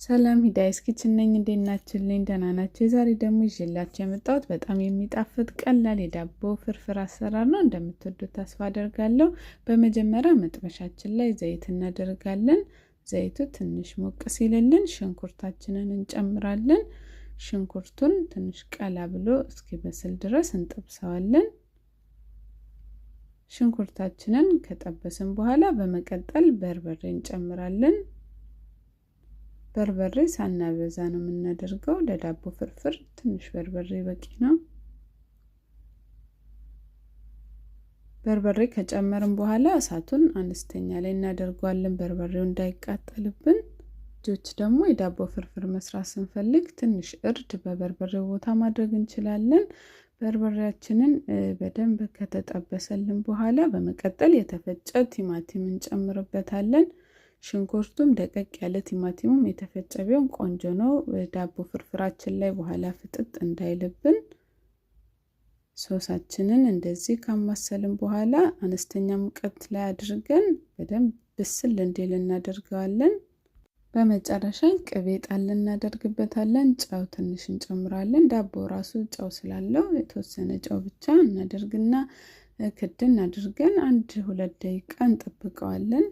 ሰላም ሂዳይስ Kitchen ነኝ። እንዴት ናችሁልኝ? ደህና ናችሁ? የዛሬ ደግሞ ይዤላችሁ የመጣሁት በጣም የሚጣፍጥ ቀላል የዳቦ ፍርፍር አሰራር ነው። እንደምትወዱት ተስፋ አደርጋለሁ። በመጀመሪያ መጥበሻችን ላይ ዘይት እናደርጋለን። ዘይቱ ትንሽ ሞቅ ሲልልን ሽንኩርታችንን እንጨምራለን። ሽንኩርቱን ትንሽ ቀላ ብሎ እስኪበስል ድረስ እንጠብሰዋለን። ሽንኩርታችንን ከጠበስን በኋላ በመቀጠል በርበሬ እንጨምራለን። በርበሬ ሳናበዛ ነው የምናደርገው። ለዳቦ ፍርፍር ትንሽ በርበሬ በቂ ነው። በርበሬ ከጨመርን በኋላ እሳቱን አነስተኛ ላይ እናደርገዋለን፣ በርበሬው እንዳይቃጠልብን። ልጆች ደግሞ የዳቦ ፍርፍር መስራት ስንፈልግ ትንሽ እርድ በበርበሬው ቦታ ማድረግ እንችላለን። በርበሬያችንን በደንብ ከተጠበሰልን በኋላ በመቀጠል የተፈጨ ቲማቲም እንጨምርበታለን። ሽንኩርቱም ደቀቅ ያለ ቲማቲሙም የተፈጨ ቢሆን ቆንጆ ነው። ዳቦ ፍርፍራችን ላይ በኋላ ፍጥጥ እንዳይልብን። ሶሳችንን እንደዚህ ካማሰልን በኋላ አነስተኛ ሙቀት ላይ አድርገን በደንብ ብስል እንዲል እናደርገዋለን። በመጨረሻ ቅቤ ጣል እናደርግበታለን። ጨው ትንሽ እንጨምራለን። ዳቦ ራሱ ጨው ስላለው የተወሰነ ጨው ብቻ እናደርግና ክድን አድርገን 1-2 ደቂቃ እንጠብቀዋለን።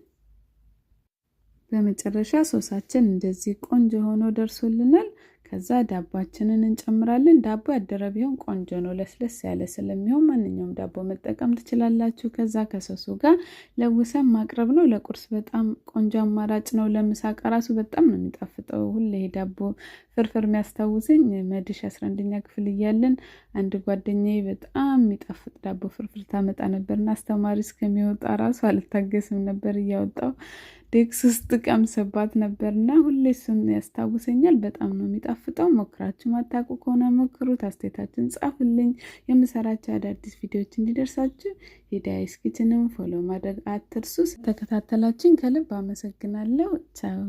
በመጨረሻ ሶሳችን እንደዚህ ቆንጆ ሆኖ ደርሶልናል። ከዛ ዳቧችንን እንጨምራለን። ዳቦ ያደረ ቢሆን ቆንጆ ነው፣ ለስለስ ያለ ስለሚሆን ማንኛውም ዳቦ መጠቀም ትችላላችሁ። ከዛ ከሶሱ ጋር ለውሰን ማቅረብ ነው። ለቁርስ በጣም ቆንጆ አማራጭ ነው። ለምሳቃ ራሱ በጣም ነው የሚጣፍጠው። ሁሌ ዳቦ ፍርፍር የሚያስታውሰኝ መድሽ 11ኛ ክፍል እያለን አንድ ጓደኛዬ በጣም የሚጣፍጥ ዳቦ ፍርፍር ታመጣ ነበርና አስተማሪ እስከሚወጣ ራሱ አልታገስም ነበር፣ እያወጣው ዴክስ ውስጥ ቀምስባት ነበርና ሁሌ እሱን ያስታውሰኛል። በጣም ነው የሚጣፍጠው። ሞክራችሁ ማታውቁ ከሆነ ሞክሩት። አስተያየታችሁን ጻፉልኝ። የምሰራቸው አዳዲስ ቪዲዮዎች እንዲደርሳችሁ ሂዳይስ Kitchen ንም follow ማድረግ አትርሱ። ተከታተላችን ከልብ አመሰግናለሁ። ቻው።